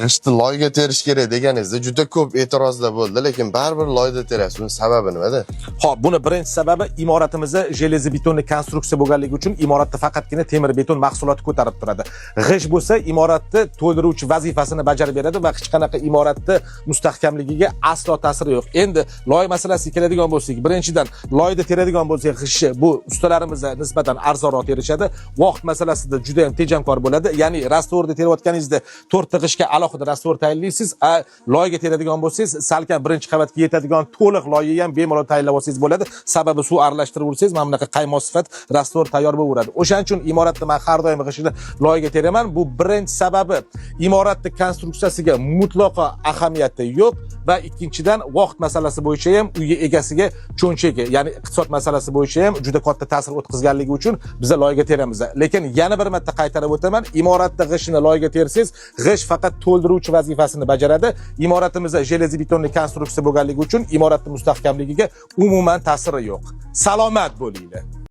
G'ishtni loyga terish kerak deganingizda juda ko'p e'tirozlar bo'ldi, lekin baribir loyda teryapsiz. Buni sababi nimada? Xo'p, buni birinchi sababi imoratimizda железобетонный konstruksiya bo'lganligi uchun imoratda faqatgina temir beton mahsuloti ko'tarib turadi. G'isht bo'lsa imoratni to'ldiruvchi vazifasini bajarib beradi va hech qanaqa imoratni mustahkamligiga aslo ta'siri yo'q. Endi loy masalasiga keladigan bo'lsak, birinchidan, loyda teradigan bo'lsak, g'ishtni bu ustalarimizda nisbatan arzonroq terishadi. Vaqt masalasida juda ham tejamkor bo'ladi. Ya'ni раствор da terayotganingizda to'rtta g'ishtga alohida раствор tayinlaysiz, loyga teradigan bo'lsangiz, salkam birinchi qavatga yetadigan to'liq loyni ham bemalol tayinlab olsangiz bo'ladi. Sababi suv aralashtirib ursangiz, mana bunaqa qaymoq sifat раствор tayyor bo'laveradi. O'shaning uchun imoratda man har doim g'ishtni loyga teraman. Bu birinchi sababi, imoratni konstruksiyasiga mutlaqo ahamiyati yo'q va ikkinchidan, vaqt masalasi bo'yicha ham uy egasiga cho'nchagi, ya'ni iqtisod masalasi bo'yicha ham juda katta ta'sir o'tkazganligi uchun biza loyga teramiz. Lekin yana bir marta qaytarib o'taman, imoratda g'ishtni loyga tersangiz, g'isht faqat to'ldiruvchi vazifasini bajaradi. Imoratimizda железобетонный konstruksiya bo'lganligi uchun imoratning mustahkamligiga umuman ta'siri yo'q. Salomat bo'linglar.